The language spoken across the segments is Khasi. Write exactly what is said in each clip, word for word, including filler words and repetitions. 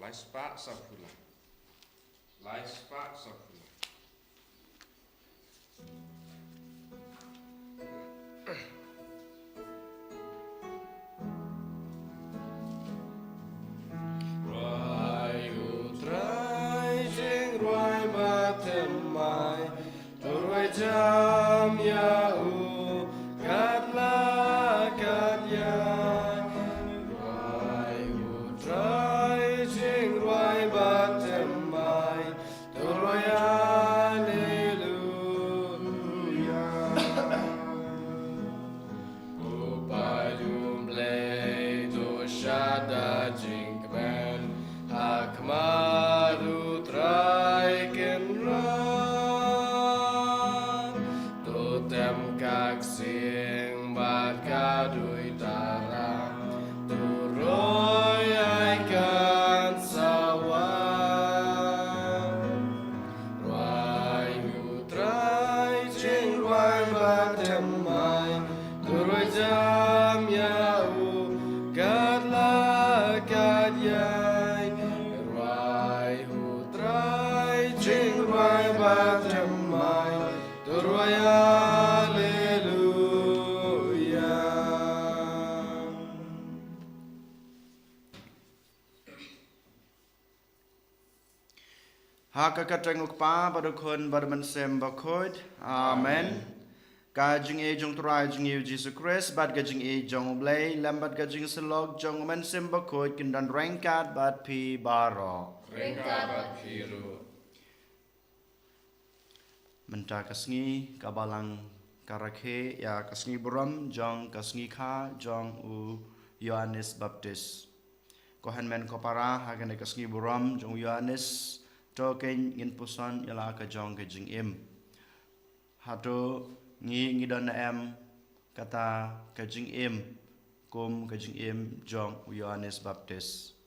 Lai spah saw phew lai. Lai spah saw phew lai. Rwai u Trai, jingrwai bad thymmai, to rwai jam ïa u kat la kat ïa. Rwai u Trai, jingrwai bad thymmai, to rwai haleluya. Ko paid U Blei, to shad da jingkmen ha khmat U Trai Kynrad. To tem ka ksing bad ka duitara, to roi ai kan sawa. Rwai u Trai, jingrwai bad thymmai, to rwai jam ïa u kat la kat ïa. Rwai u Trai, jingrwai bad thymmai, to rwai haleluya. Ha ka kyrteng U Kpa bad U Khun bad U Mynsiem Bakhuid. Amen. Ka jingïeit jong U Trai jong ngi U Jisu Khrist bad ka jingïeit jong U Blei lem bad ka jingsyllok jong U Mynsiem Bakhuid kin don ryngkat bad phi baroh. Ryngkat bad phi ruh. Mynta ka sngi ka Balang ka rakhe ïa ka sngi burom jong ka sngi kha jong u Ïoannis Baptist. Ko hynmen ko para, ha kane ka sngi burom jong u Ïoannis, to kein ngin puson ïa la ka jong ka jingim. Hato ngi ngi don em kata ka jingim kum ka jingim jong u Ïoannis Baptist?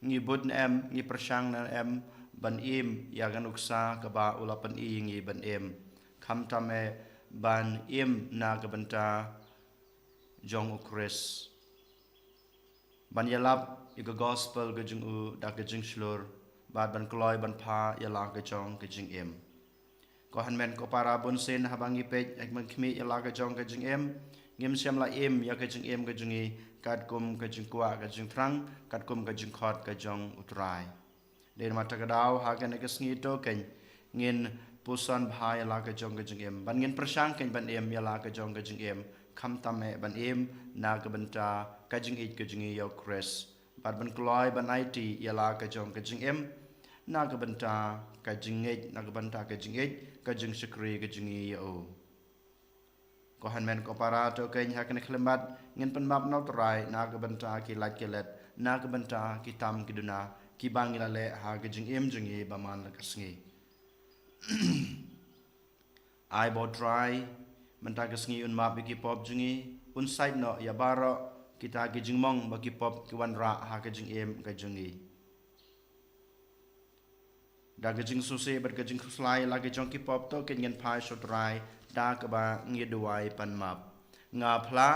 Ngi bud ne em, ngi pyrshang ne em ban im ïa ka nuksa kaba u la pyni ïa ngi ban im, khamtam eh ban im na ka bynta jong u Khrist, ban ïalap ïa ka gospel ka jong u da ka jingshlur, bad ban kloi ban pha ïa la ka jong ka jingim. Ko hynmen ko para, bunsien haba ngi peit, eh, ban khmih ïa la ka jong ka jingim, ngim shym la im ïa ka jingim ka jong ngi katkum ka jingkwah ka jingthrang, katkum ka jingkhot ka jong u Trai. Dei namar kata ka daw ha kane ka sngi to kein ngin puson bha ïa la ka jong ka jingim, ban ngin pyrshang kein ban im ïa la ka jong ka jingim, khamtam eh ban im na ka bynta ka jingïeit ka jong ngi ïa u Khrist, bad ban kloi ban aiti ïa la ka jong ka jingim na ka bynta ka jingngeit, na ka bynta ka jingïeit, ka jingshakri ka jong ngi ïa u. Ko hynmen ko para, to kein ha kane ka khyllipmat ngin pynmap na u Trai na ka bynta ki lait ki let, na ka bynta ki tam ki duna kiba ngi la leh ha ka jingim jong ngi ba man la ka sngi. Ai ba u Trai mynta ka sngi un map ïa ki pop jong ngi, un sait noh ïa baroh kita ki jingmong ba ki pop ki wanrah ha ka jingim ka jong ngi. Da ka jingsngewsih bad ka jingkhuslai la ka jong ki pop, to kein ngin phai sha u Trai da kaba ngi duwai pan map. Nga phla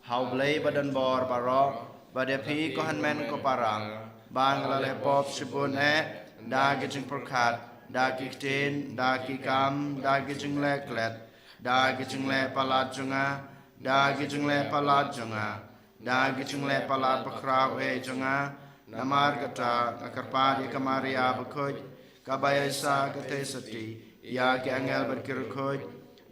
ha u Blei ba don bor baroh, bad ïa phi ko hynmen ko para, ba nga la leh pop shibun eh, da ka jingpyrkhat, da ki ktien, da ki kam, da ka jingleh klet, da ka jingleh palat jong nga, da ka jingleh palat jong nga, da ka jingleh palat bakhraw eh jong nga. Namar kata nga kyrpad ïa ka Maria bakhuid, kaba ïaishah ka Theisotti, ïa ki angel bad ki riewkhuid,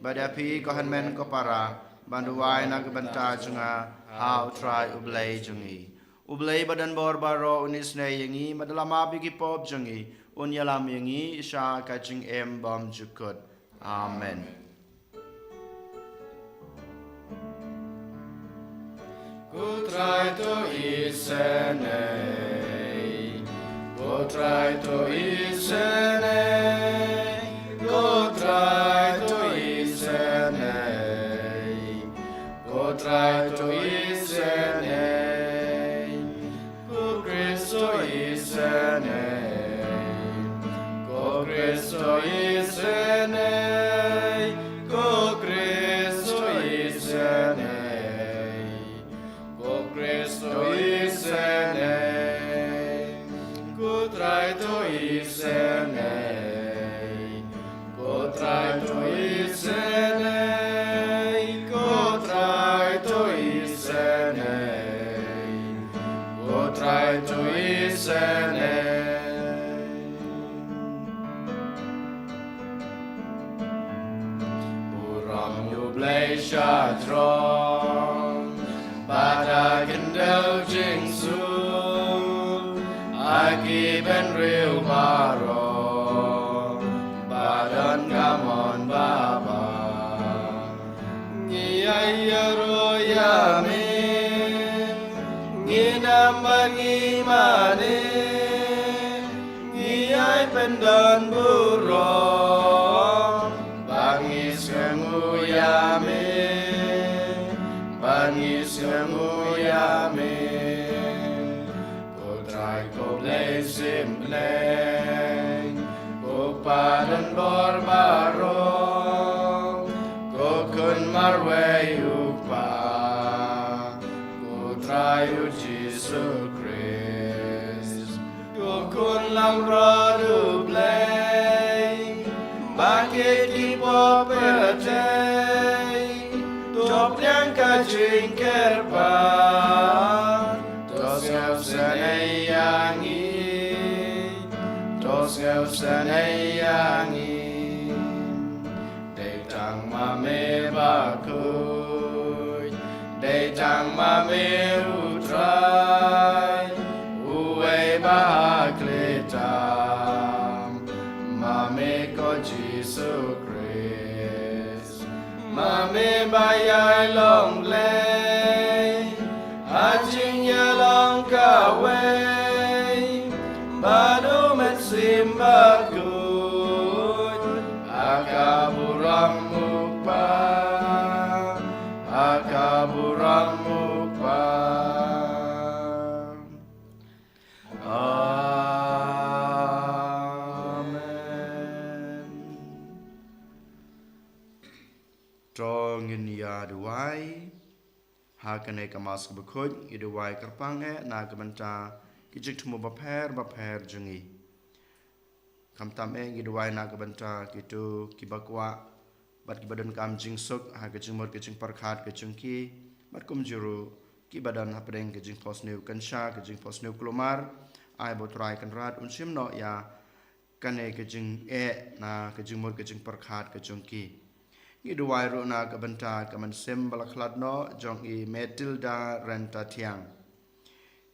bad ïa phi ko hynmen ko para, ban duwai na ka bynta jong nga ha u Trai u Blei jong ngi. U Blei ba don bor baroh un isynei ïa ngi, bad da la map ïa ki pop jong ngi, un ïalam ïa ngi sha ka jingim bymjukut. Amen. Ko Trai to isynei, ko Trai to isynei, ko Trai to isynei, ko Trai to isynei. Ko Khrist to isynei, ko Khrist to isynei, ko Khrist to isynei, ko Khrist to isynei. Ko Sha jrong bad ha khyndew jingsuk, ha ki bynriew baroh ba don ka mon babha. Ngi ïaroh ïa me, ngi nam bad ngi mane, ngi ïai pyndon burom ba ngi sngewnguh ïa me, ba ngi sngewnguh ïa me. Ko Trai ko Blei sympleng, ko Pa donbor baroh, ko Khun marwei u Kpa, ko Trai u Jisu Khrist. Ko Khun langbrot u Blei, ba kit ki pop pyrthei, to pdiang ka jingkyrpad, to sngewsynei ïa ngi, to sngewsynei ïa ngi. Dei tang ma me bakhuid, dei tang ma me u Trai, uwei ba ha khlieh tam, ma me ko Jisu Khrist, ma me ba ïai long Blei ha jingïalong kawei bad u Mynsiem Bakhuid, ha ka burom u Kpa, ha ka burom u Kpa. Amen. To ngin ïa duwai. Ha kane ka Mass kaba khuid, ngi duwai kyrpang eh na ka bynta ki jingthmu bapher bapher jong ngi. Khamtam eh ngi duwai na ka bynta kito kiba kwah bad kiba donkam jingsuk ha ka jingmut ka jingpyrkhat ka jong ki, bad kumjuh ruh kiba don hapdeng ka jingphohsniew kynsha, ka jingphohsniew kulmar. Ai ba U Trai Kynrad un shim noh ïa kane ka jingeh na ka jingmut ka jingpyrkhat ka jong ki. Ngi duwai ruh na ka bynta ka mynsiem ba la khlad noh jong i Matilda Ryntathiang.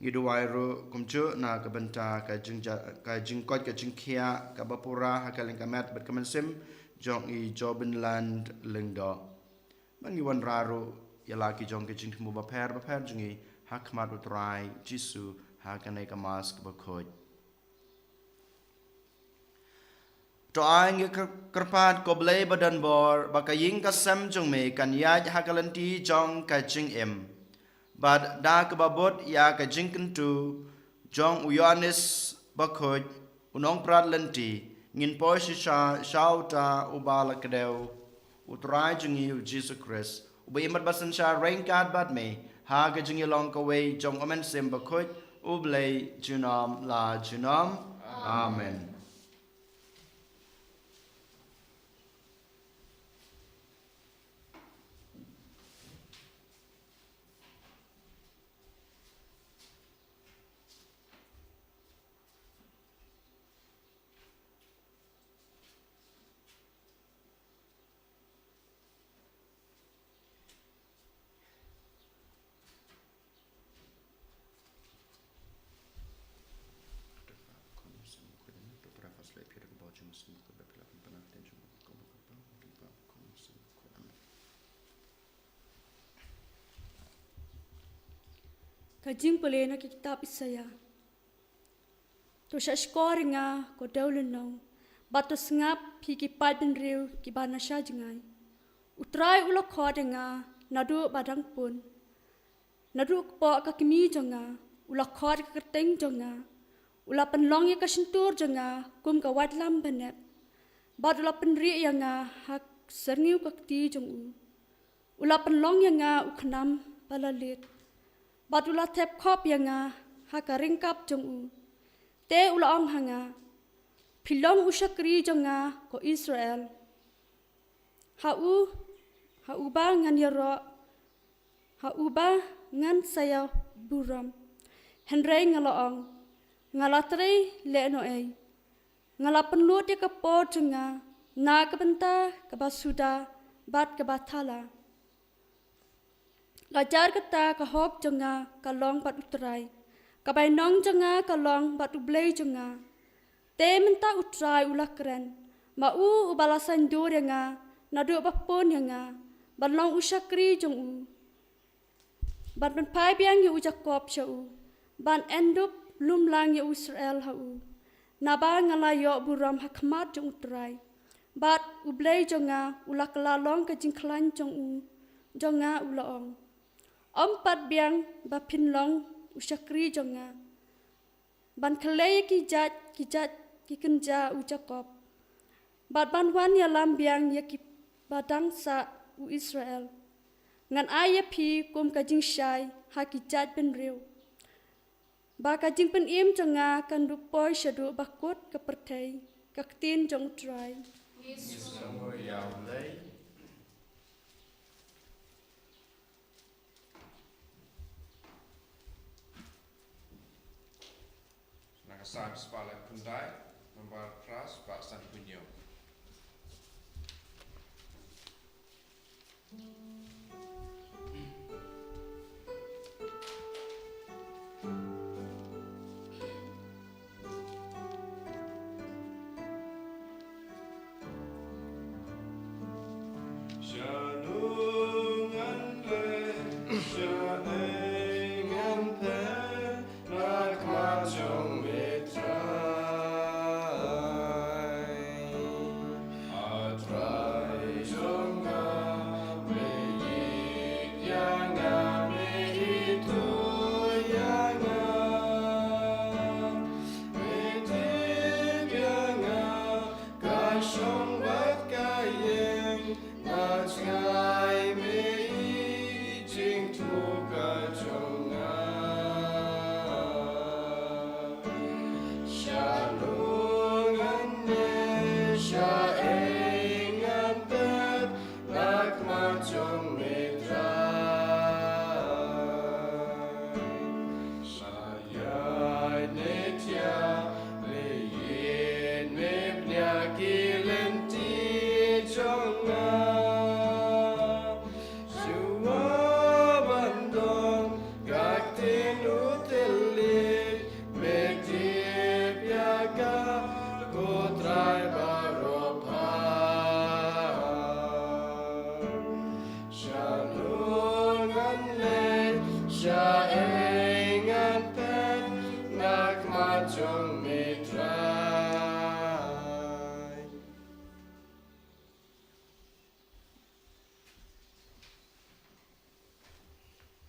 Ngi duwai ruh kumjuh na ka bynta ka jingja-, ka jingkoit ka jingkhiah kaba pura ha ka liang ka met bad ka mynsiem jong i Jobinland Lyngdoh. Ba ngi wanrah ruh ïa la ki jong ki jingthmu bapher bapher jong ngi ha khmat U Trai Jisu ha kane ka Mass kaba khuid. To ai ngi kyr-, kyrpad ko Blei badonbor ba ka ïing ka sem jong me kan ïaid ha ka lynti jong ka jingim. Bad da kaba bud ïa ka jingkyntu jong u Ïoannis Bakhuid, u nongprat lynti, ngin poi shisha sha uta uba la kdew, U Trai jong ngi U Jisu Khrist, uba im bad ba synshar ryngkat bad me ha ka jingïalong kawei jong U Mynsiem Bakhuid, U Blei junom la junom. Amen. Ka jingpule na ka kitab Isaïah. To shahshkor ïa nga ko dewlynnong, bad to sngap phi ki paidbynriew kiba na sha jngai. U Trai u la khot ïa nga naduh ba dang pun, naduh kpoh ka kmie jong nga. U la khot ïa ka kyrteng jong nga. U la pynlong ïa ka shyntur jong nga kum ka waitlam ba nep, bad u la pynrieh ïa nga ha syrngiew ka kti jong u. U la pynlong ïa nga u khnam ba la leit, bad u la thep khop ïa nga ha ka ryngkap jong u. Te u la ong ha nga, phi long u shakri jong nga ko Israel. Ha u, ha uba ngan ïaroh, ha uba ngan sa ïaburom. Hynrei nga la ong, nga la trei lehnohei. Nga la pynlut ïa ka por jong nga na ka bynta kaba suda bad kaba thala. La jar kata ka hok jong nga ka long bad U Trai, ka bainong jong nga ka long bad U Blei jong nga. Te mynta U Trai u la kren, ma u uba la saiñdur ïa nga naduh ba pun ïa nga, ban long u shakri jong u, ban pynphai biang ïa u Jakob sha u, ban endup lumlang ïa u Israel ha u. Naba nga la ïoh burom ha khmat jong U Trai, bad U Blei jong nga u la kylla long ka jingkhlaiñ jong u, jong nga u la ong. Ym pat biang ba phin long u shakri jong nga, ban khyllei ïa ki jait ki jait ki kynja u Jakob, bad ban wan ïalam biang ïa ki ba dang sah u Israel. Ngan ai ïa phi kum ka jingshai ha ki jait bynriew, ba ka jingpynim jong nga kan dup poi shaduh ba kut ka pyrthei. Ka ktien jong U Trai. Na ka Salm spah laiphew khyndai, nambar phra spah sanphew hynñiew.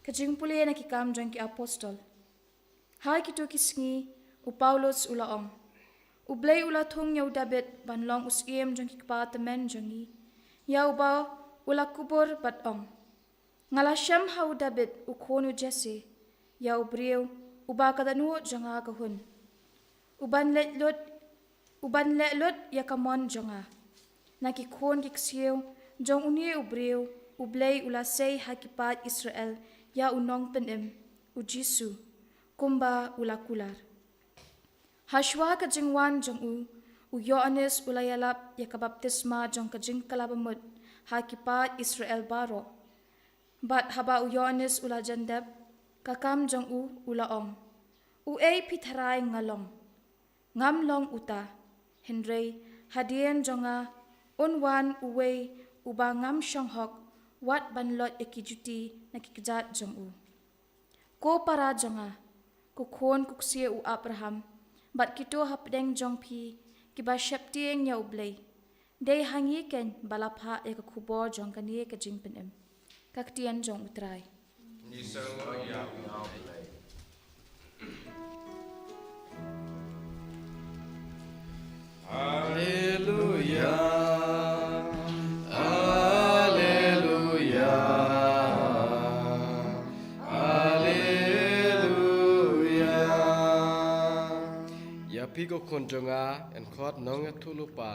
Ka jingpule na ki Kam jong ki Apostol. Ha kito ki sngi, u Paulus u la ong, U Blei u la thung ïa u David ban long u syiem jong ki kpa tymmen jong ngi, ïa uba u la kubur bad ong, Nga la shem ha u David u khun u Jesse, ïa u briew uba ka dohnud jong nga ka hun, u ban leh lut, u ban leh lut ïa ka mon jong nga. Na ki khun ki ksiew jong une u briew U Blei u la sei ha ki paid Israel ïa u Nongpynim, u Jisu, kumba u la kular. Hashwa ka jingwan jong u, u Ïoannis u la ïalap ïa ka baptisma jong ka jingkylla bamut ha ki paid Israel baroh. Bad haba u Ïoannis u la jan dep, ka kam jong u u la ong, Uei phi tharai nga long? Ngam long uta, hynrei hadien jong nga un wan uwei uba ngam shong hok wat ban lot ïa ki juti na ki kjat jong u. Ko para jong nga, ko khun ko ksiew u Abraham, bad kito hapdeng jong phi kiba sheptieng ïa U Blei, dei ha ngi keiñ ba la phah ïa ka khubor jong kane ka jingpynim. Ka ktien jong U Trai. Haleluya, haleluya, haleluya. Ïa phi ko khun jong nga, yn khot nongïathuhlypa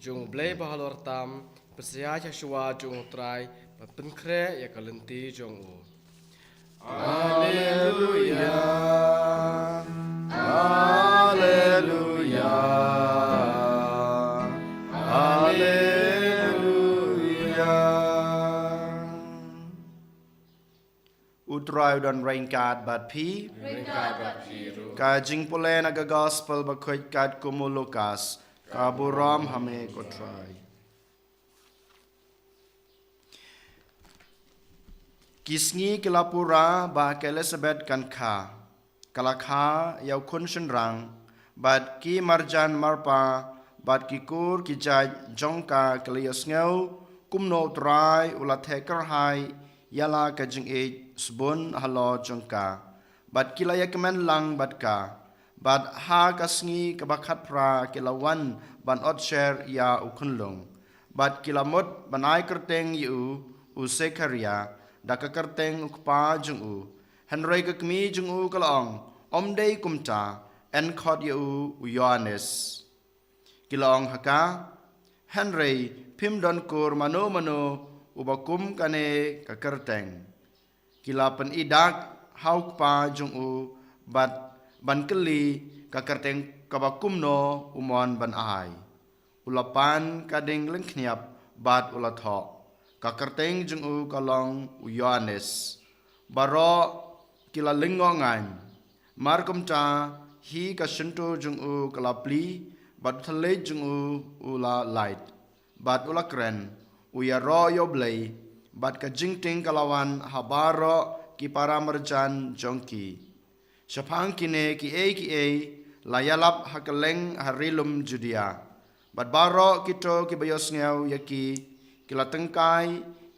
jong U Blei Bahalor Tam, pynsaia shuwa jong U Trai, ban pynkhreh ïa ka lynti jong u. Haleluya, haleluya, haleluya. Trai u don ryngkat bad phi. Ryngkat bad phi ruh. Ka jingpule na ka Gospel bakhuid katkum u Lukas. Ka burom ha me ko Trai. Ki sngi ki la pura ba ka Elisabet kan kha. Ka la kha ïa u khun shynrang, bad ki marjan marpa bad ki kur ki jait jong ka ki la ïohsngew kumno u Trai u la theh kyrhai ïa la ka jingïeit sbun halor jong ka. Bad ki la ïakmen lang bad ka. Bad ha ka sngi kaba khatphra ki la wan ban ot sher ïa u khunlung. Bad ki la mut ban ai kyrteng ïa u, u Sekharia, da ka kyrteng u kpa jong u. Hynrei ka kmie jong u ka la ong, ym dei kumta, yn khot ïa u, u Ïoannis. Ki la ong ha ka, hynrei phim don kur mano mano uba kum kane ka kyrteng. Ki la pyni dak ha u kpa jong u bad ban kylli ka kyrteng kaba kumno u mon ban ai. U la pan ka ding lyngkhniap bad u la thoh, ka kyrteng jong u ka long u Ïoannis. Baroh ki la lyngngoh ngan. Mar kumta hi ka shyntur jong u ka la plie, bad u thylliej jong u u la lait. Bad u la kren, u ïaroh ïa u Blei, bad ka jingtieng ka la wan ha baroh ki para marjan jong ki. Shaphang kine kiei kiei la ïalap ha kylleng ha ri lum Judia. Bad baroh kito kiba ïohsngew ïa ki, ki la tyngkai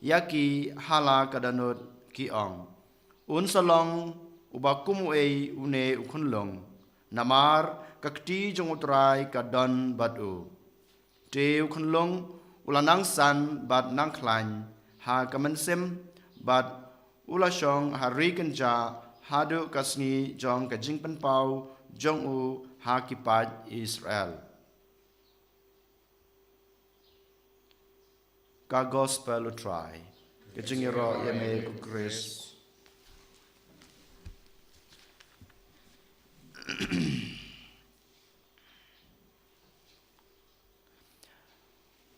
ïa ki ha la ka dohnud ki ong, un sa long uba kum uei une u khunlung. Namar ka kti jong u Trai ka don bad u. Te u khunlung u la nang san bad nang khlaiñ ha ka mynsiem, bad u la shong ha ri kynjah haduh ka sngi jong ka jingpynpaw jong u ha ki paid Israel. Ka Gospel u Trai. Ka jingïaroh ïa me ko Khrist.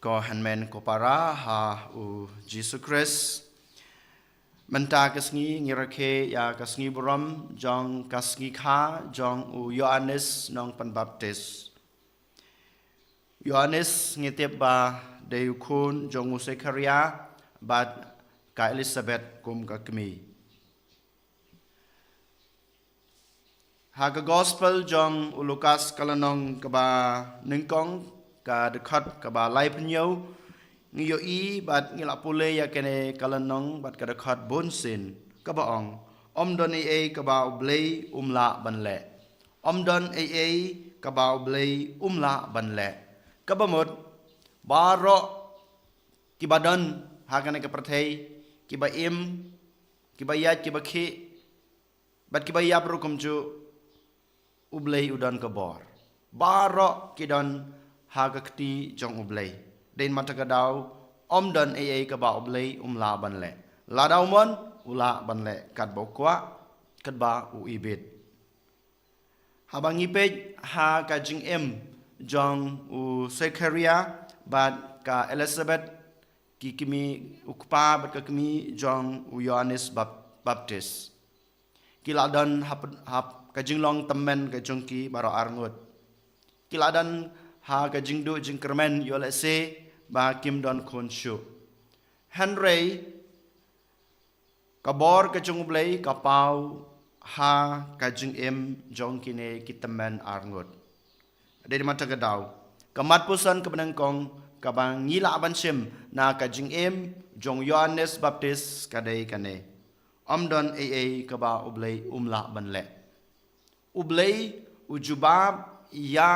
Ko hynmen ko para ha u Jisu Khrist. Mynta ka sngi ngi rakhe ïa ka sngi burom jong ka sngi kha jong u Ïoannis Nongpynbaptis. Ïoannis ngi tip ba dei u khun jong u Sekharia bad ka Elisabet kum ka kmie. Ha ka Gospel jong u Lukas ka lynnong kaba nyngkong, ka dkhot kaba laiphew hynñiew, ngi ïohi bad ngi la pule ïa kane ka lynnong bad ka dkhot bunsien kaba ong, ym don ei ei kaba u Blei um lah ban leh. Ym don ei ei kaba u Blei um lah ban leh. Kaba mut, baroh kiba don ha kane ka pyrthei, kiba im, kiba ïaid, kiba khih, bad kiba ïap ruh kumjuh, u Blei u don ka bor. Baroh ki don ha ka kti jong u Blei. Dei namar kata ka daw, ym don ei ei kaba u Blei um lah ban leh. Lada u mon, u lah ban leh katba u kwah, katba u ibit. Haba ngi peit ha ka jingim jong u Sekharia bad ka Elisabet, ki kmie, u kpa bad ka kmie jong u Ïoannis Bap-, Baptis. Ki la don hap, hap ka jinglong tymmen ka jong ki baroh arngut. Ki la don ha ka jingduh jingkyrmen ïoh lehse ba kim don khun shuh. Hynrei ka bor ka jong u Blei ka paw ha ka jingim jong kine ki tymmen arngut. Dei namar kata ka daw, ka mat puson kaba nyngkong kaba ngi lah ban shim na ka jingim jong u Ïoannis Baptis ka dei kane. Ym don ei ei kaba u Blei um lah ban leh. U Blei u jubab ïa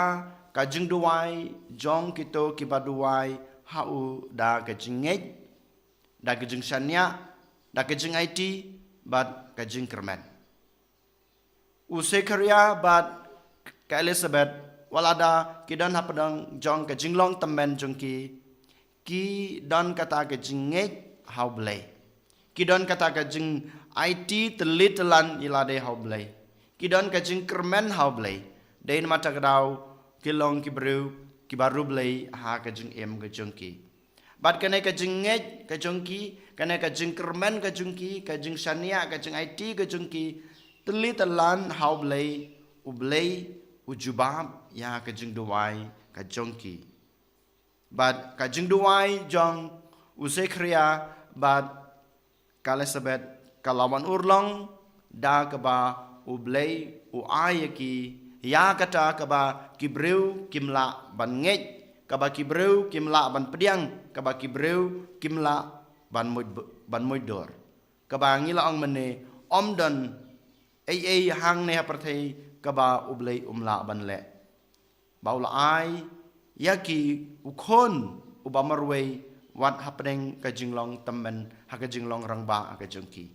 ka jingduwai jong kito kiba duwai ha u da ka jingngeit, da ka jingshaniah, da ka jingaiti, bad ka jingkyrmen. U Sekharia bad ka Elisabet, wat lada ki don hapdeng jong ka jinglong tymmen jong ki, ki don kata ka jingngeit ha u Blei. Ki don kata ka jingaiti tylli tyllan ïa lade ha u Blei. Ki don ka jingkyrmen ha u Blei. Dei namar kata ka daw, ki long ki briew kiba riewblei ha ka jingim ka jong ki. Bad kane ka jingngeit ka jong ki, kane ka jingkyrmen ka jong ki, ka jingshaniah, ka jingaiti ka jong ki, tylli tyllan ha U Blei, U Blei u jubab ïa ka jingduwai ka jong ki. Bad ka jingduwai jong u Sekharia bad ka Elisabet ka la wan urlong da kaba U Blei u ai ïa ki, ïa kata kaba ki briew kim lah ban ngeit, kaba ki briew kim lah ban pdiang, kaba ki briew kim lah ban muid, ban muid dur. Kaba ngi la ong mynne, ym don ei ei hangne ha pyrthei kaba U Blei um lah ban leh. Ba u la ai ïa ki u khun uba marwei wat hapdeng ka jinglong tymmen, ha ka jinglong rangbah ha ka jong ki,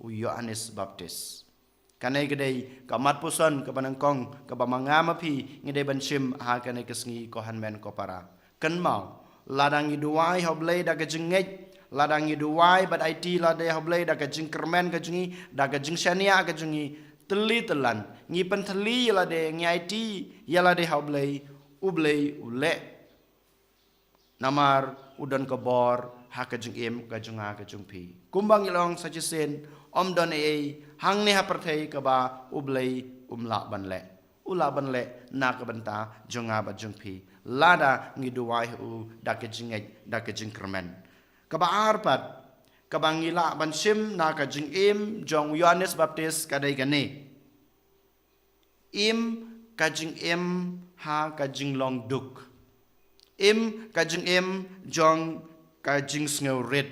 u Ïoannis Baptist. Kane ka dei ka mat puson kaba nyngkong kaba ma nga ma phi ngi dei ban shim ha kane ka sngi, ko hynmen ko para. Kynmaw, lada ngi duwai ha U Blei da ka jingngeit, lada ngi duwai bad aiti lade ha U Blei da ka jingkyrmen ka jong ngi, da ka jingshaniah ka jong ngi, tylli tyllan ngi pynthylli ïa lade, ngi aiti ïa lade ha U Blei, U Blei u leh. Namar u don ka bor ha ka jingim ka jong nga ka jong phi. Kumba ngi la ong sa shisien, ym don ei ei hangne ha pyrthei kaba U Blei um lah ban leh. U lah ban leh na ka bynta jong nga bad jong phi, lada ngi duwai ha u da ka jingngeit, da ka jingkyrmen. Kaba ar pat kaba ngi lah ban shim na ka jingim jong u Ïoannis Baptist ka dei kane: im ka jingim ha ka jinglong duk. Im ka jingim jong ka jingsngewrit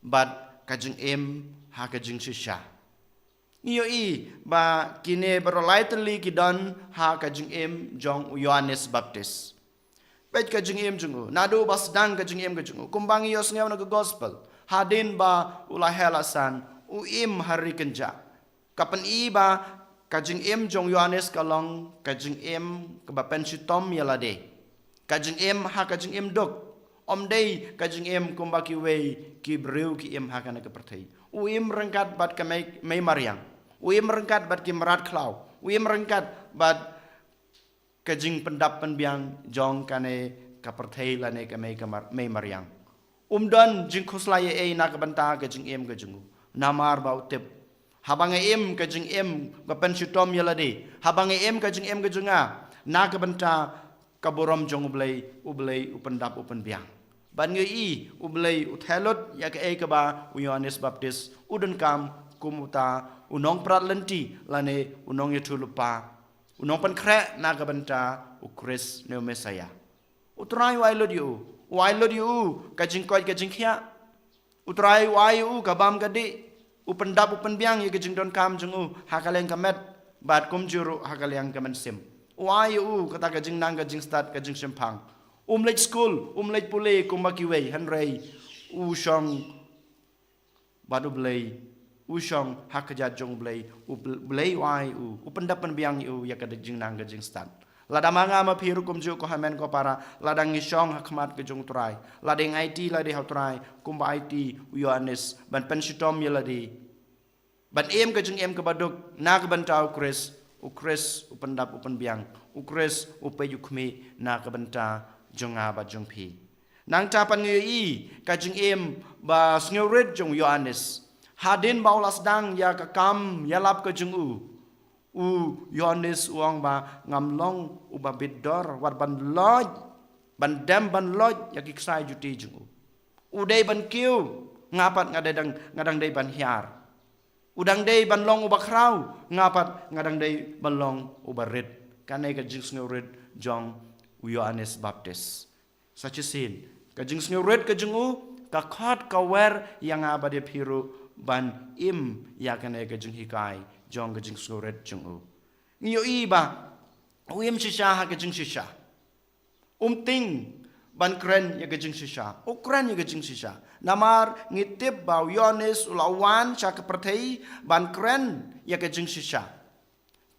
bad ka jingim ha ka jingshisha. Ngi ïohi ba kine baroh lai tylli ki don ha ka jingim jong u Ïoannis Baptist. Peit ka jingim jong u, naduh ba sdang ka jingim ka jong u, kumba ngi ïohsngew na ka gospel, hadien ba u la heh la san, u im ha ri kynjah. Ka pyni ba ka jingim jong u Ïoannis ka long ka jingim kaba pynshitom ïa lade. Ka jingim ha ka jingim duk. Ym dei ka jingim kumba kiwei ki briew ki im ha kane ka pyrthei. U im ryngkat bad ka mei, mei mariang. U im ryngkat bad ki mrad khlaw. U im ryngkat bad ka jingpyndap pynbiang jong kane ka pyrthei lane ka mei ka mar-, mei mariang. Um don jingkhuslai ei ei na ka bynta ka jingim ka jong u. Namar ba u tip, haba nga im ka jingim ba pynshitom ïa lade, haba nga im ka jingim ka jong nga na ka bynta ka burom jong U Blei, U Blei u pyndap u pynbiang. Bad ngi ïohi U Blei u theh lut ïa kaei kaba u Ïoannis Baptist u donkam kum uta u nongprat lynti lane u nongïathuhlypa, u nongpynkhreh na ka bynta u Khrist ne u Messaïah. U Trai u ai lut ïa u, u ai lut ïa u ka jingkoit ka jingkhiah. U Trai u ai ïa u ka bam ka dih. U pyndap u pynbiang ïa ka jingdonkam jong u ha ka liang ka met bad kumjuh ruh ha ka liang ka mynsiem. U ai ïa u kata ka jingnang ka jingstad ka jingshemphang. Um leit skul, um leit pule kumba kiwei, hynrei u shong bad U Blei, u shong ha kjat jong U Blei, U Bl-, Blei u ai u, u pyndap pynbiang ïa u ïa ka jingnang ka jingstad. Lada ma nga ma phi ruh kumjuh, ko hynmen ko para, lada ngi shong ha khmat ka jong U Trai, lada ngi aiti lade ha U Trai kumba aiti u Ïoannis, ban pynshitom ïa lade, ban im ka jingim kaba duk na ka bynta u Khrist, u Khrist u pyndap u pynbiang, u Khrist u peit u khmih na ka bynta jong nga bad jong phi. Nangta pat ngi ïohi ka jingim ba sngewrit jong u Ïoannis. Hadien ba u la sdang ïa ka kam ïalap ka jong u, u Ïoannis u ong ba ngam long uba bit dor wat ban lait, ban dem ban lait ïa ki ksai juti jong u. U dei ban kiew, nga pat nga dang, nga dang dei ban hiar. U dang dei ban long uba khraw, nga pat nga dang dei ban long uba rit. Kane ka jingsngewrit jong u Ïoannis Baptist. Sa shisien, ka jingsngewrit ka jong u ka khot ka wer ïa nga bad ïa phi ruh ban im ïa kane ka jinghikai jong ka jingsngewrit jong u. Ngi ïohi ba u im shisha ha ka jingshisha. Um tieng ban kren ïa ka jingshisha. U kren ïa ka jingshisha. Namar ngi tip ba u Ïoannis u la wan sha ka pyrthei ban kren ïa ka jingshisha.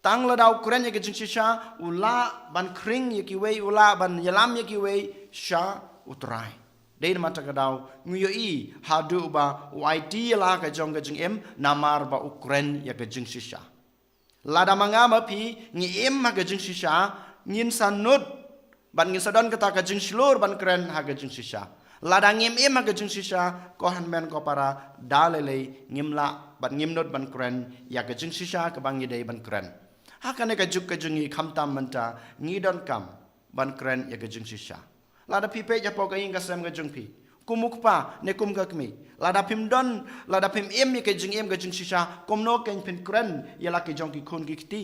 Tang lada u kren ïa ka jingshisha, u lah ban khring ïa kiwei, u lah ban ïalam ïa kiwei sha u Trai. Dei namar kata ka daw ngi ïohi haduh ba u aiti ïa la ka jong ka jingim, namar ba u kren ïa ka jingshisha. Lada ma nga ma phi ngi im ha ka jingshisha, ngin sa nud bad ngin sa don kata ka jingshlur ban kren ha ka jingshisha. Lada ngim im ha ka jingshisha, ko hynmen ko para, da lei lei ngim lah bad ngim nud ban kren ïa ka jingshisha kaba ngi dei ban kren. Ha kane ka juk ka jong ngi, khamtam mynta, ngi donkam ban kren ïa ka jingshisha. Lada phi peit hapoh ka ïing ka sem ka jong phi, kum u kpa ne kum ka kmie, lada phim don, lada phim im ïa ka jingim ka jingshisha, kumno kein phin kren ïa la ki jong ki khun ki kti?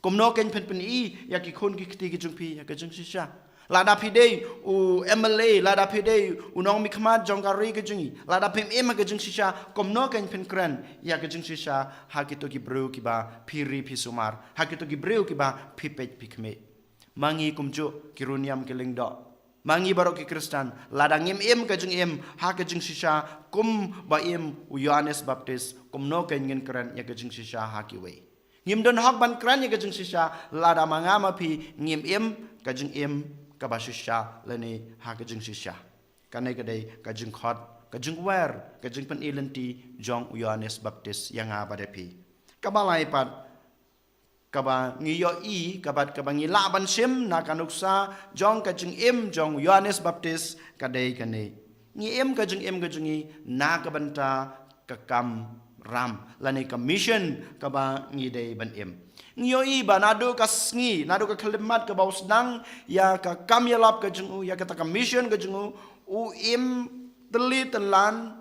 Kumno kein phin pyni ïa ki khun ki kti ki jong phi ïa ka jingshisha? Lada phi dei u M L A, lada phi dei u nongmihkhmat jong ka ri ka jong ngi, lada phim im ha ka jingshisha, kumno kein phin kren ïa ka jingshisha ha kito ki briew kiba phi ri phi sumar, ha kito ki briew kiba phi peit phi khmih? Ma ngi kumjuh ki riewniam ki lyngdoh, ma ngi baroh ki Khristan, lada ngim im ka jingim ha ka jingshisha kum ba im u Ïoannis Baptist, kumno kein ngin kren ïa ka jingshisha ha kiwei? Ngim don hok ban kren ïa ka jingshisha lada ma nga ma phi ngim im ka jingim kaba shisha lane ha ka jingshisha. Kane ka dei ka jingkhot, ka jingwer, ka jingpyni lynti jong u Ïoannis Baptist ïa nga bad ïa phi. Kaba lai pat, kaba ngi ïohi, kaba, kaba ngi lah ban shim na ka nuksa jong ka jingim jong u Ïoannis Baptist, ka dei kane: ngi im ka jingim ka jong ngi na ka bynta ka kamram lane ka mission kaba ngi dei ban im. Ngi ïohi ba naduh ka sngi, naduh ka khyllipmat kaba u sdang ïa ka kam ïalap ka jong u, ïa kata ka mission ka jong u, u im tylli tyllan,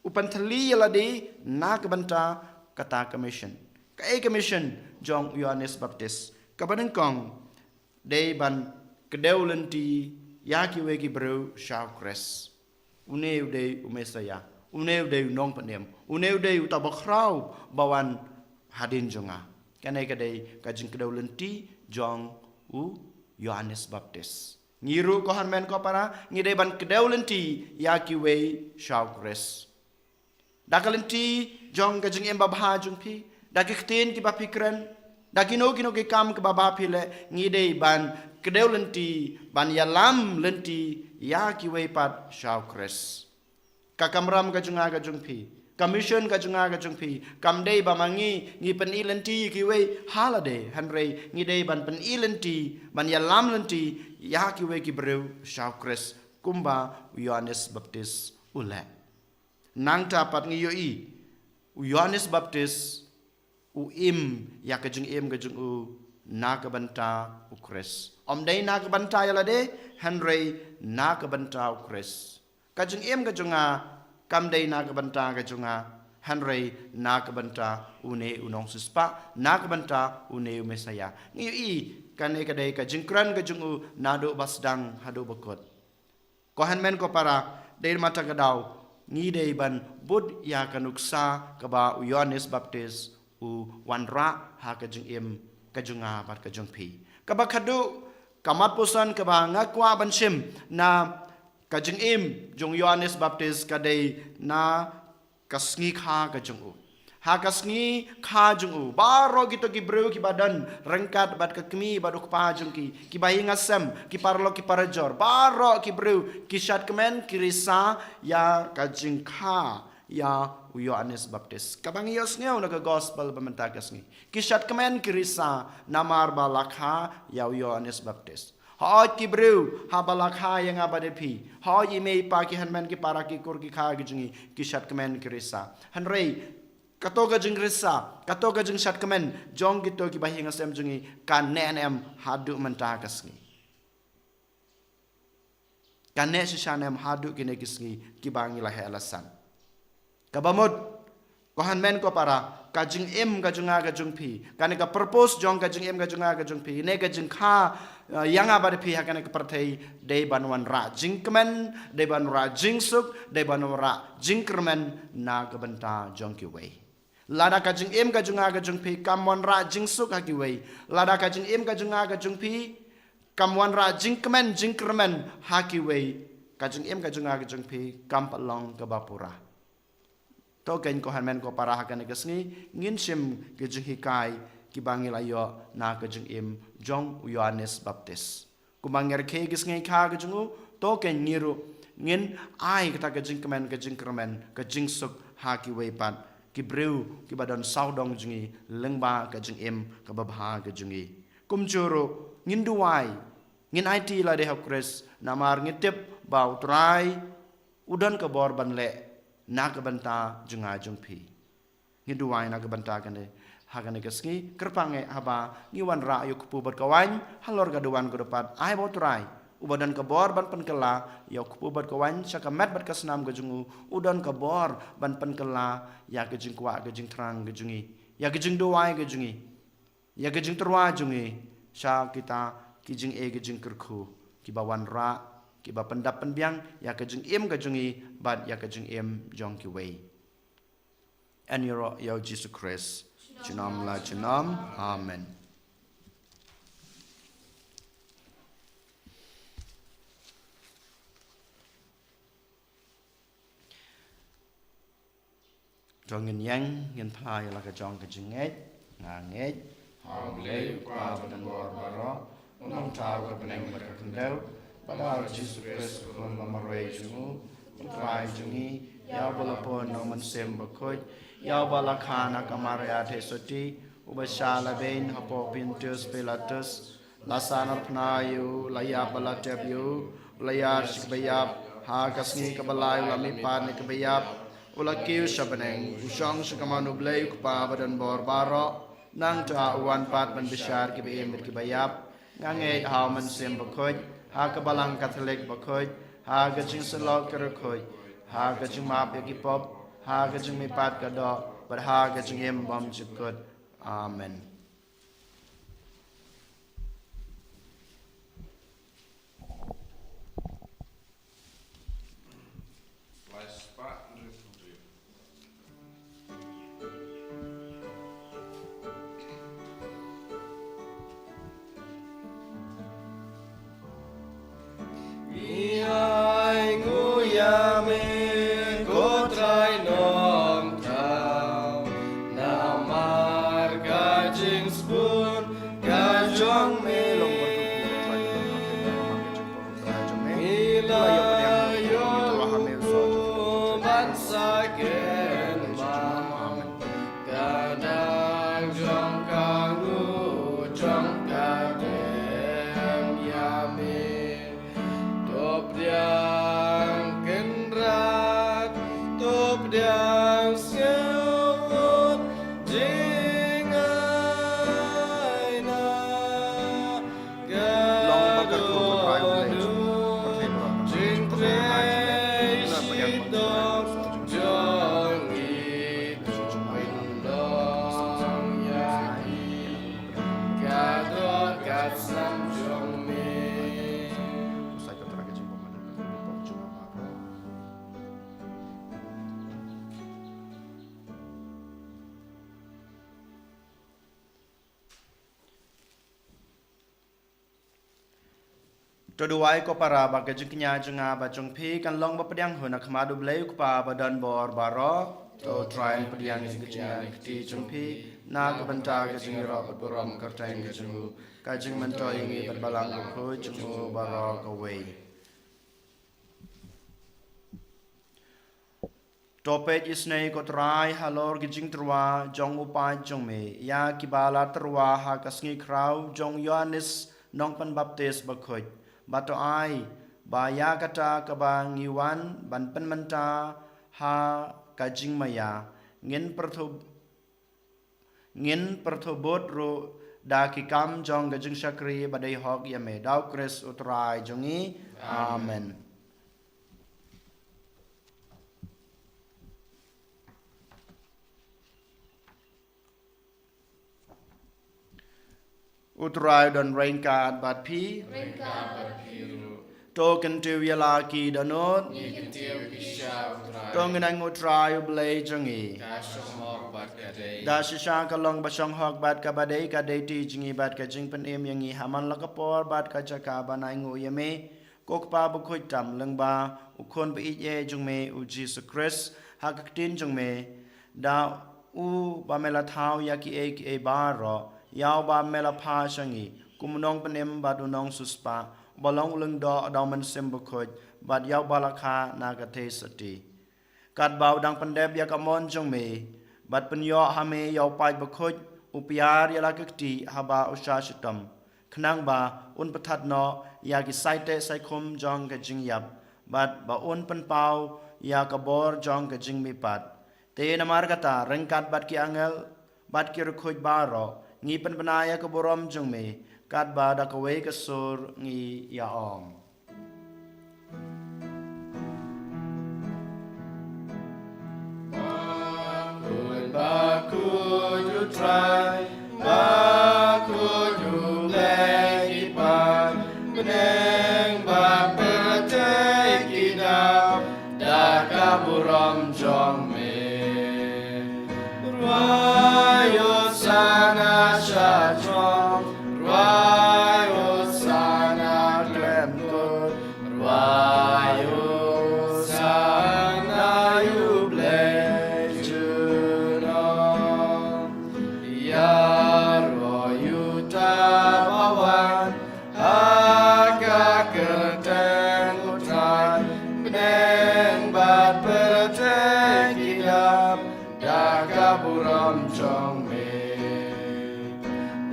u pynthylli ïa lade na ka bynta kata ka mission. Kaei ka mission jong u Ïoannis Baptist? Kaba nyngkong, dei ban kdew lynti ïa kiwei ki briew sha u Khrist. Une u dei u Messaïah, une u dei u nongpynim, une u dei uta uba khraw ba wan hadien jong nga. Kane ka dei ka jingkdew lynti jong u Ïoannis Baptist. Ngi ruh, ko hynmen ko para, ngi dei ban kdew lynti ïa kiwei sha u Khrist. Da ka lynti jong ka jingim babha jong phi, da ki ktien kiba phi kren, da kino kino ki kam kiba bha phi leh, ngi dei ban kdew lynti, ban ïalam lynti ïa kiwei pat sha u Khrist. Ka kamram ka jong nga ka jong phi, ka mission ka jong nga ka jong phi, kam dei ba ma ngi ngi pyni lynti ïa kiwei ha lade, hynrei ngi dei ban pyni lynti, ban ïalam lynti ïa kiwei ki briew sha u Khrist, kumba u Ïoannis Baptist u leh. Nangta pat ngi ïohi u Ïoannis Baptist u im ïa ka jingim ka jong u na ka bynta u Khrist. Ym dei na ka bynta ïa lade, hynrei na ka bynta u Khrist. Ka jingim ka jong nga kam dei na ka bynta ka jong nga, hynrei na ka bynta une u nongsiewspah, na ka bynta une u Messaïah. Ngi ïohi kane ka dei ka jingkren ka jong u naduh ba sdang haduh ba kut. Ko hynmen ko para, dei na kata ka daw ngi dei ban bud ïa ka nuksa kaba u Ïoannis Baptist u wanrah ha ka jingim ka jong nga bad ka jong phi. Kaba khadduh, ka mat puson kaba nga kwah ban shim na ka jingim jong u Ïoannis Baptist ka dei na ka sngi kha ka jong u. Ha ka sngi kha jong u, baroh kito ki briew kiba don ryngkat bad ka kmie bad u kpa jong ki, ki bahaïing hasem, ki paralok ki parajor, baroh ki briew ki shadkmen ki risa ïa ka jingkha ïa u Ïoannis Baptist. Kaba ngi ïohsngew na ka gospel ba mynta ka sngi, ki shadkmen ki risa namar ba la kha ïa u Ïoannis Baptist. Hooid ki briew, haba la kha ïa nga bad ïa phi, hooid i mei i pa, ki hynmen ki para, ki kur ki kha ki jong ngi, ki shadkmen ki risa. Hynrei kato ka jingrisa, kato ka jingshadkmen jong kito ki bahaïing hasem jong ngi ka neh ne em haduh mynta ka sngi? Ka neh shisha ne em haduh kine ki sngi kiba ngi la heh la san? Kaba mut, ko hynmen ko para, ka jingim ka jong nga ka jong phi, kane ka purpose jong ka jingim ka jong nga ka jong phi, ne ka jingkha, eh, ïa nga bad ïa phi ha kane ka pyrthei, dei ban wanrah jingkmen, dei ban wanrah jingsuk, dei ban wanrah jingkyrmen na ka bynta jong kiwei. Lada ka jingim ka jong nga ka jong phi kam wanrah jingsuk ha kiwei, lada ka jingim ka jong nga ka jong phi kam wanrah jingkmen jingkyrmen ha kiwei, ka jingim ka jong nga ka jong phi kam pat long kaba pura. To kein ko hynmen ko para, ha kane ka sngi ngin shim ki jinghikai kiba ngi la ïoh na ka jingim jong u Ïoannis Baptist. Kumba ngi rakhe ki sngi kha ka jong u, to kein ngi ruh ngin ai kata ka jingkmen ka jingkyrmen ka jingsuk ha kiwei pat ki briew kiba don sawdong jong ngi lyngba ka jingim kaba bha ka jong ngi. Kumjuh ruh ngin duwai, ngin aiti lade ha u Khrist, namar ngi tip ba u Trai u don ka bor ban leh na ka bynta jong nga jong phi. Ngi duwai na ka bynta kane, ha kane ka sngi, kyrpang eh haba ngi wanrah ïa u kpu bad ka waiñ halor ka duwan ka dewpat, ai ba u Trai uba don ka bor ban pynkylla ïa u kpu bad ka waiñ sha ka met bad ka snam ka jong u, u don ka bor ban pynkylla ïa ka jingkwah ka jingthrang ka jong ngi, ïa ka jingduwai ka jong ngi, ïa ka jingtyrwa jong ngi sha kita ki jingeh ki jingkyrkhu kiba wanrah, kiba pyndap pynbiang ïa ka jingim ka jong ngi bad ïa ka jingim jong kiwei. Yn ïaroh ïa u Jisu Khrist junom la junom. Amen. To ngin ïeng, ngin phla ïa la ka jong ka jingngeit. Nga ngeit ha U Blei U Kpa badonbor baroh, U Nongthaw ka bneng bad ka khyndew, bad ha U Jisu Khrist U Khun ba marwei jong u, U Trai jong ngi, ïa uba la pun na U Mynsiem Bakhuid, ïa uba la kha na ka Maria Theisotti, uba shah lehbeiñ hapoh Pontius Pilatus, la sahnarphna ïa u, la ïap bad la tep ïa u, u la ïar sha ki baïap, ha ka sngi kaba lai u la mihpat na ki baïap, u la kiew sha bneng, u shong sha kamon U Blei U Kpa badonbor baroh, nangta u wan pat ban bishar kiba im bad kiba ïap. Nga ngeit ha U Mynsiem Bakhuid, ha ka Balang Katholik bakhuid, ha ka Jingsyllok ka riewkhuid, ha ka jingmap ïa ki pop, ha ka jingmihpat ka doh, bad ha ka jingim bymjukut. Amen. Ngi ai nguh ïa me ko Trai Nongthaw, namar ka jingsbun ka jong me. Ngi la ïoh ban sa kynmaw ka nang jong ka nguh jong ka dem ïa me. To pdiang kynrad, to pdiang sngewbha, jingaina ka dohnud, jingtrei shitom jong ngi, pynlong ïa ngi ka doh ka snam jong me. To duwai ko para ba ka jingkñia jong nga bad jong phi kan long ba pdiang hun ha khmat U Blei U Kpa badonbor baroh. To Trai un pdiang ïa ka jingkñia ka kti jong phi na ka bynta ka jingïaroh bad burom kyrteng ka jong u, ka jingmyntoi ïa ngi bad Balang Bakhuid jong u baroh kawei. To peit isynei ko Trai halor ki jingtyrwa jong u paid jong me ïa kiba la tyrwa ha ka sngi khraw jong u Ïoannis Nongpynbaptis Bakhuid, bad to ai ba ïa kata kaba ngi wan ban pynmynta ha ka jingmaïa ngin pyrthuh Ngin pyrthuh bud ruh da ki kam jong ka jingshakri ba dei hok ïa me, da U Khrist U Trai jong ngi. Amen. U Trai don ryngkat bad phi. Ryngkat bad phi ruh. To kyntiew ïa la ki dohnud. Ngi kyntiew ïa phi sha U Trai. To ngin ainguh U Trai U Blei jong ngi. Ka shong hok bad ka dei. Da shisha ka long ba shong hok bad kaba dei, ka dei ti jong ngi bad ka jingpynim ïa ngi ha man la ka por bad ka jaka ban ainguh ïa me, ko Kpa bakhuid tam lyngba U Khun ba ïeit jong me U Jisu Khrist, ha ka ktien jong me, da uba me la thaw ïa kiei kiei baroh, ïa uba me la phah sha ngi kum u nongpynim bad u nongsiewspah, uba long u lyngdoh da U Mynsiem Bakhuid, bad ïa uba la kha na ka Theisotti. Katba u dang pyndep ïa ka mon jong me, bad pynïoh ha me ïa u paid bakhuid, u piar ïa la ka kti haba u shah shitom, khnang ba un pynthat noh ïa ki saiteh saikhum jong ka jingïap, bad ba un pynpaw ïa ka bor jong ka jingmihpat. Te namar kata, ryngkat bad ki angel bad ki riewkhuid baroh, ngi pynbna ïa ka burom jong me, katba da kawei ka sur ngi ïa ong. Bakhuid, bakhuid U Trai, bakhuid U Blei ki paid, bneng bad pyrthei ki dap da ka burom jong me. Rwai Hosana sha throng, rwai Hosana khlem kut, rwai Hosana ïa U Blei junom. Ïaroh uta uba wan ha ka kyrteng U Trai, bneng bad pyrthei ki dap da ka burom jong me.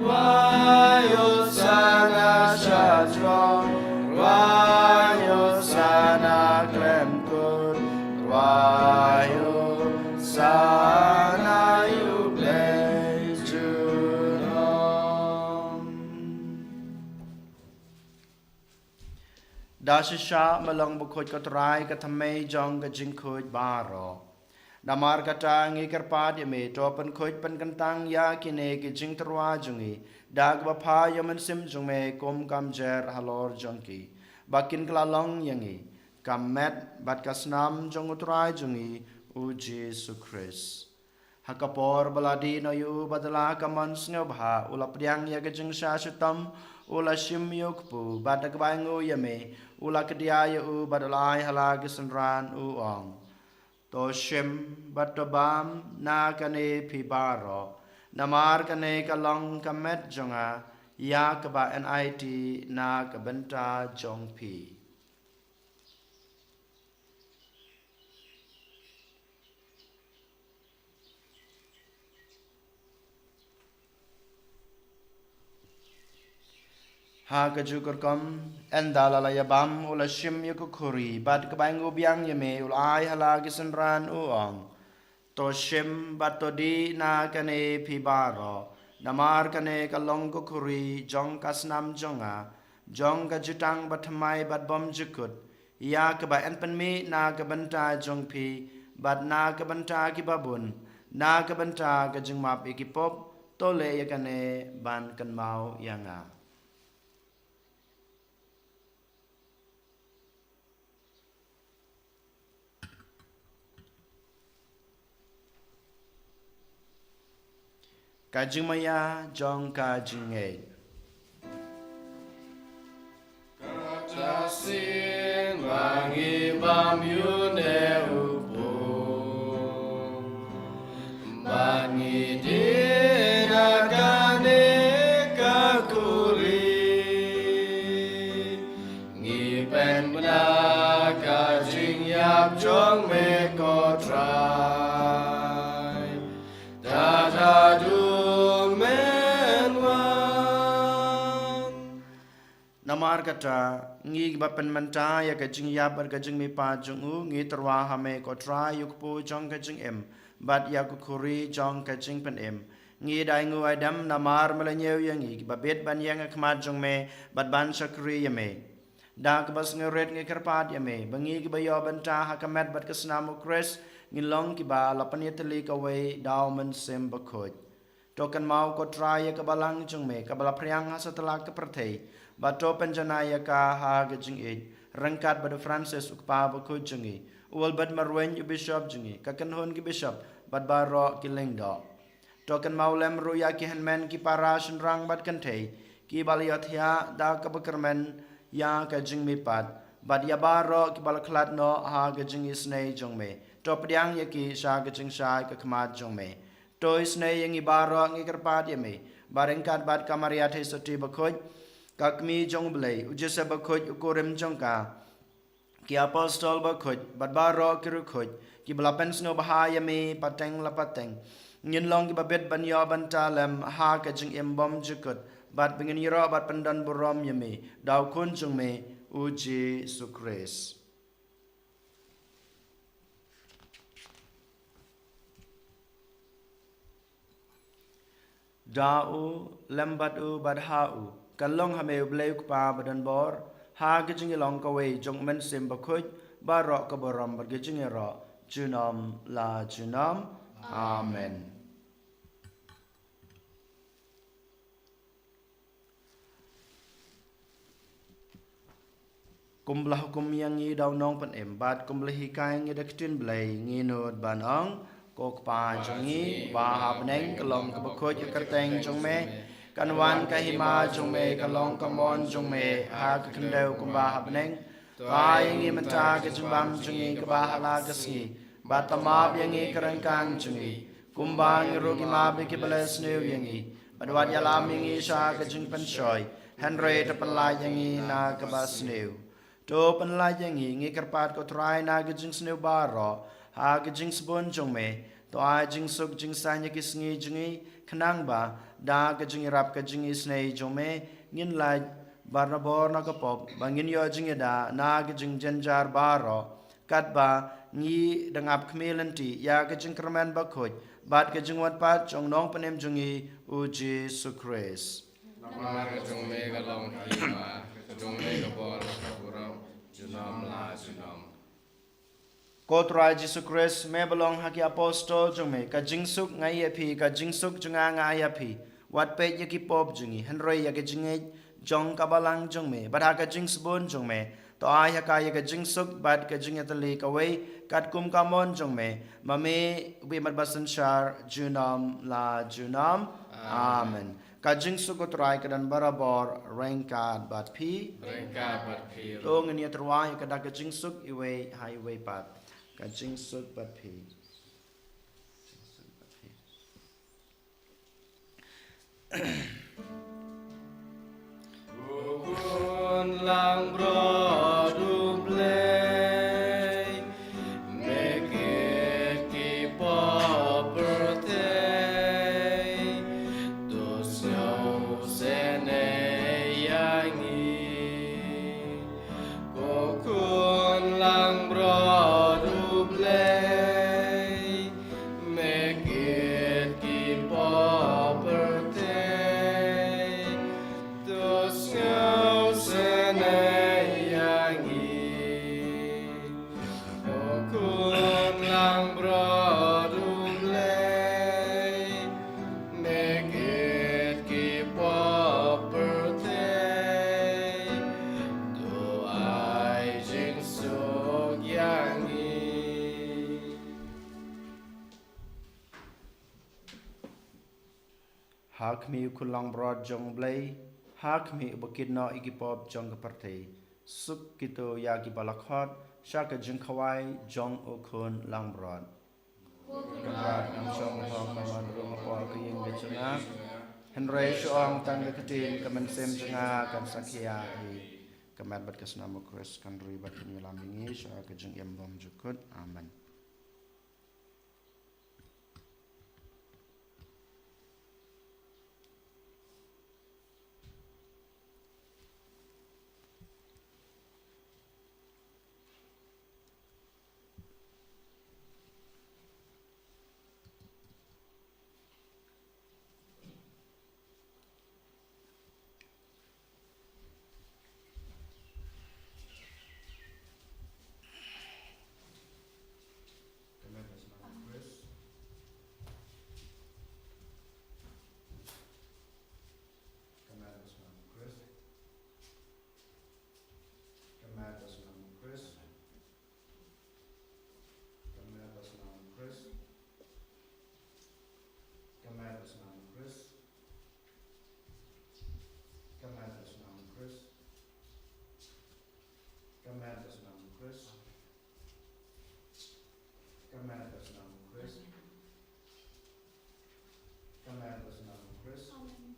Rwai Hosana sha throng, rwai Hosana khlem kut, rwai Hosana ïa U Blei junom. Da shisha ma long bakhuid ko Trai, ka thymmei jong ka jingkhuid baroh. Namar kata ngi kyrpad ïa me, to pynkhuid pynkyntang ïa kine ki jingtyrwa jong ngi da kaba pha ïa U Mynsiem jong me kum ka mjer halor jong ki, ba kin kylla long ïa ngi ka met bad ka snam jong U Trai jong ngi U Jisu Khrist. Ha ka por ba la dih noh ïa u bad la ha ka mon sngewbha u la pdiang ïa ka jingshah shitom, u la shim ïa u kpu bad da kaba ainguh ïa me u la kdiah ïa u bad u la ai ha la ki synran, u ong: To shim bad to bam na kane phi baroh, namar kane ka long ka met jong nga ïa kaba yn aiti na ka bynta jong phi. Ha kajuh ka rukom, ynda la la ïa bam, u la shim ïa ka khuri bad kaba ainguh biang ïa me u la ai ha la ki synran, u ong: To shim bad to dih na kane phi baroh, namar kane ka long ka khuri jong ka snam jong nga, jong ka jutang bathymmai bad bymjukut, ïa kaba yn pynmih na ka bynta jong phi bad na ka bynta ki babun na ka bynta ka jingmap ïa ki pop. To leh ïa kane ban kynmaw ïa nga. Ka jingmaïa jong ka jingngeit. Kata sien ma ngi bam ïa une u pop, bad ngi dih na kane ka khuri. Ngi pynbna ka jingïap jong me ko Trai, tad haduh men wan. Namar kata, ngi kiba pynmynta ïa ka jingïap bad ka jingmihpat jong u, ngi tyrwa ha me ko Trai ïa u kpu jong ka jingim bad ïa ka khuri jong ka jingpynim. Ngi da ainguh aidem namar me la ñiew ïa ngi kiba bit ban ïeng ha khmat jong me bad ban shakri ïa me. Da kaba sngewrit ngi kyrpad ïa me ba ngi kiba ïoh bynta ha ka met bad ka snam u Khrist ngin long kiba la pynïatylli kawei da u Mynsiem Bakhuid. To kynmaw ko Trai ïa ka balang jong me kaba la phriang ha satlak ka pyrthei, bad to pynjanai ïa ka ha ka jingïeit ryngkat bad u Francis u kpa bakhuid jong ngi, u Albert Marwein u bishop jong ngi, ka kynhun ki bishop bad baroh ki lyngdoh. To kynmaw lem ruh ïa ki hynmen ki para shynrang bad kynthei kiba la ïohthiah da kaba kyrmen ïa ka jingmihpat, bad ïa baroh kiba la khlad noh ha ka jingisynei jong me. To pdiang ïa ki sha ka jingshai ka khmat jong me. To isynei ïa ngi baroh ngi kyrpad ïa me, ba ryngkat bad ka Maria Theisotti bakhuid, ka Kmie jong u Blei, u Joseph bakhuid u kurim jong ka, ki apostol bakhuid bad baroh ki riewkhuid kiba la pynsngewbha ïa me pateng la pateng, ngin long kiba bit ban ïoh bynta lem ha ka jingim bymjukut, bad ba ngin ïaroh bad pyndon burom ïa me da u Khun jong me u Jisu Khrist. Da u, lem bad u, bad ha u, kan long ha me u Blei u Kpa badonbor, ha ka jingïalong kawei jong u Mynsiem Bakhuid, baroh ka burom bad ka jingïaroh, junom la junom. Amen. Kumba la hukum ïa ngi da u Nongpynim, bad kumba la hikai ngi da ka ktien Blei, ngi nud ban ong: Ko Kpa jong ngi, ba ha bneng, ka long kaba khuid ka kyrteng jong me, kan wan ka hima jong me, ka long ka mon jong me ha ka khyndew kumba ha bneng. To ai ïa ngi mynta ka jingbam jong ngi kaba ha la ka sngi, bad to map ïa ngi ka ryngkang jong ngi, kumba ngi ruh ngi map ïa kiba leh sniew ïa ngi, bad wat ïalam ïa ngi sha ka jingpynshoi, hynrei to pynlait ïa ngi na kaba sniew. To pynlait ïa ngi, ngi kyrpad ko Trai, na ka jingsniew baroh ha ka jingsbun jong me. To ai jingsuk jingsaiñ ïa ki sngi jong ngi, khnang ba da ka jingïarap ka jingisynei jong me, ngin lait barabor na ka pop, ba ngin ïoh jingïada na ka jingjynjar baroh, katba ngi dang ap khmih lynti ïa ka jingkyrmen bakhuid bad ka jingwan pat jong u Nongpynim jong ngi, u Jisu Khrist. Namar ka jong me ka long ka hima, ka jong me ka bor, ka burom, junom la junom. Ko Trai Jisu Khrist, me ba ong ha ki apostol jong me: Ka jingsuk nga ai ïa phi, ka jingsuk jong nga nga ai ïa phi. Wat peit ïa ki pop jong ngi, hynrei ïa ka jingngeit jong ka balang jong me, bad ha ka jingsbun jong me, to ai ha ka ïa ka jingsuk bad ka jingïatylli kawei, katkum ka mon jong me, ma me u bymman basynshar, junom la junom. Amen. Amen. Ka jingsuk u Trai ka don barabor ryngkat bad phi. Ryngkat bad phi. To ngin ïa tyrwa ïa ka da ka jingsuk iwei ha iwei pat. Ka jingsuk bad phi. Jingsuk bad phi. U khun langbrot U Blei, me kit ki pop pyrthei, to sngewsynei ïa ngi. Ko khun langbrot U Blei, me kit ki pop pyrthei, to sngewsynei ïa ngi. Ko khun langbrot U Blei, me kit ki pop pyrthei, to ai jingsuk ïa ngi. Ha khmih u khun langbrot jong U Blei, ha khmih uba kit noh ïa ki pop jong ka pyrthei, suk kito ïa kiba la khot sha ka jingkhawai jong u khun langbrot. Ko Kynrad, ngam shong ba phi wan rung hapoh ka ïing ka jong nga, hynrei shu ong tang ka ktien, ka mynsiem jong nga kan sakhia ïa phi. Ka met bad ka snam U Khrist kan ri bad kan ïalam ïa ngi sha ka jingim bymjukut. Amen. Ka met bad ka snam U Khrist. Ka met bad ka snam U Khrist. Ka met bad ka snam U Khrist. Ka met bad ka snam U Khrist. Ka met bad ka snam U Khrist. Ka met bad ka snam U Khrist. Ka met bad ka snam U Khrist. Ka met bad ka snam U Khrist. Ka met bad ka snam U Khrist. Amen.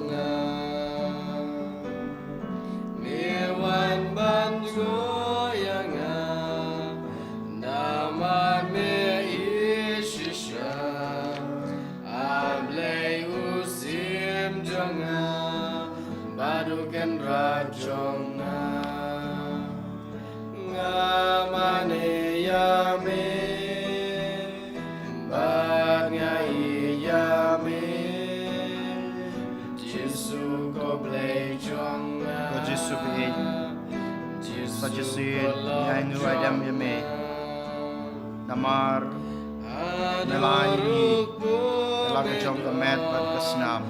nga. Me wan ban jngoh ïa nga. Namar me ïeit shisha. A Blei u syiem jong nga. Bad u kynrad jong nga. Nga mane ïa me. Bad nga ïeit ïa me. Jisu ko Blei jong nga. Ko Jisu ba ïeit. Jisu, sa shisien ngi ai nguh ai dem ïa me. Namar me la ai ïa ngi ïa la ka jong ka met bad ka snam.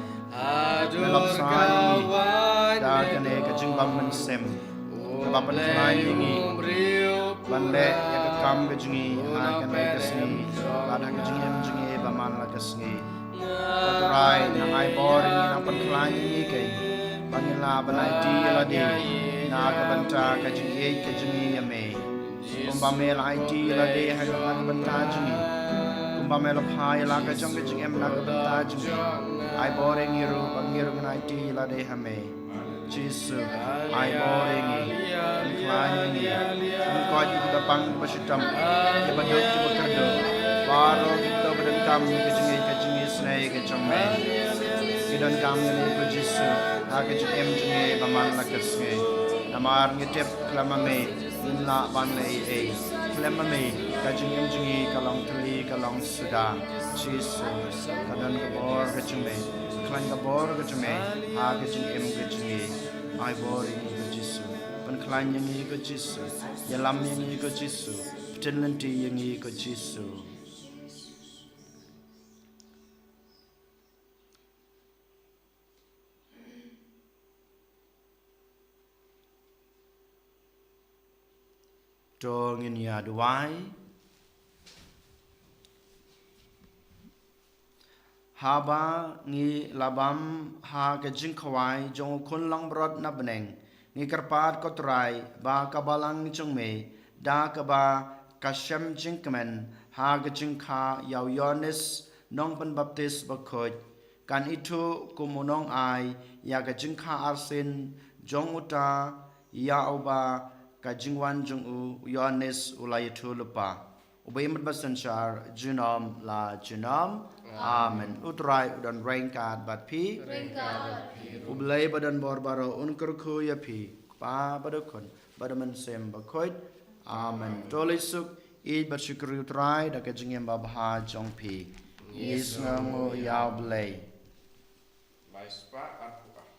Me la bsa ïa ngi da kane ka jingbym mynsiem. Kaba pynkhlaiñ ïa ngi ban leh ïa ka kam ka jong ngi ha kane ka sngi bad ha ka jingim jong ngi ba man la ka sngi. Ko Trai, nang ai bor ïa ngi, nang pynkhlaiñ ïa ngi keiñ ba ngin lah ban aiti ïa lade na ka bynta ka jingïeit ka jong ngi ïa me. Kumba me la aiti ïa lade ha ka bynta jong ngi, kumba me la phah ïa la ka jong ka jingim na ka bynta jong ngi, ai bor ïa ngi ruh ba ngi ruh ngin aiti ïa lade ha me. Jisu, ai bor ïa ngi, pynkhlaiñ ïa ngi, pynkoit ïa kiba pang kiba shitom, kiba duk kiba kyrduh, baroh kito ba donkam ïa ka jingïeit ka jingisynei ka jong me. Ki donkam ïa me ko Jisu ha ka jingim jong ngi ba man la ka sngi. Namar ngi tip khlem ma me ngim lah ban leh ei ei. Khlem ma me ka jingim jong ngi ka long tylli ka long suda. Jisu, ka don ka bor ka jong me, khlaiñ ka bor ka jong me ha ka jingim ka jong ngi. Ai bor ïa ngi ko Jisu. Pynkhlaiñ ïa ngi ko Jisu. Ïalam ïa ngi ko Jisu. Pynlynti ïa ngi ko Jisu. To ngin ïa duwai. Haba ngi la bam ha ka jingkhawai jong u Khun Langbrot na bneng, ngi kyrpad ko Trai ba ka balang jong me da kaba ka shem jingkmen ha ka jingkha ïa u Ïoannis Nongpynbaptis Bakhuid kan ithuh kum u nongai ïa ka jingkha arsien jong uta ïa uba ka jingwan jong u Ïoannis u la ïathuh lypa. U ba ïeit bad synshar junom la junom. Amen. U Trai u don ryngkat bad phi. Ryngkat bad phi ruh. U Blei ba don bor baroh un kyrkhu ïa phi. Kpa bad u Khun bad u Mynsiem Bakhuid. Amen. To leit suk, ïeit bad shukri u Trai da ka jingim babha jong phi. Ngi sngewnguh ïa u Blei. Lai spah arphew ar.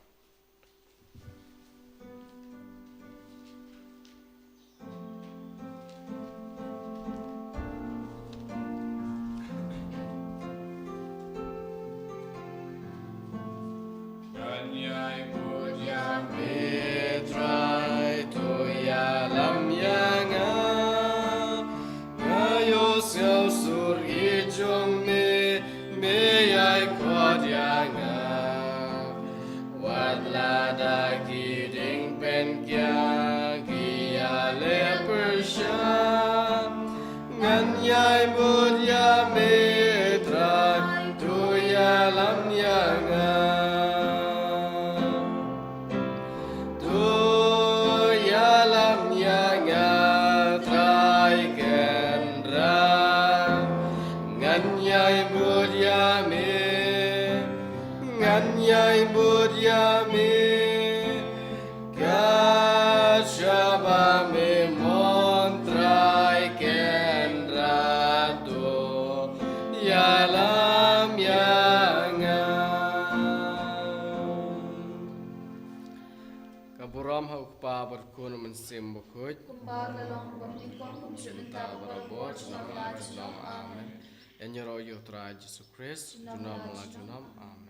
Ngan ïai bud ïa me Trai, to ïalam ïa nga. Nga ïohsngew sur ïeit jong me, me ïai khot ïa nga. Wat lada ki dieng pynkiang ki ïaleh pyrshah, ngan ïai bud ïa me Trai, to ïalam ïa nga. To ïalam ïa nga Trai Kynrad, ngan ïai bud ïa me, ngan ïai bud ïa me. Kat shaba me mon Trai Kynrad, to ïalam ïa nga. Ka burom ha u Kpa bad u Khun, u Mynsiem Bakhuid. Kumba ka long, kumba ka dei, kum u shah mynta, barabor, junom la junom. Amen. Ïaroh ïa u Trai Jisu Khrist. Junom la junom. Amen.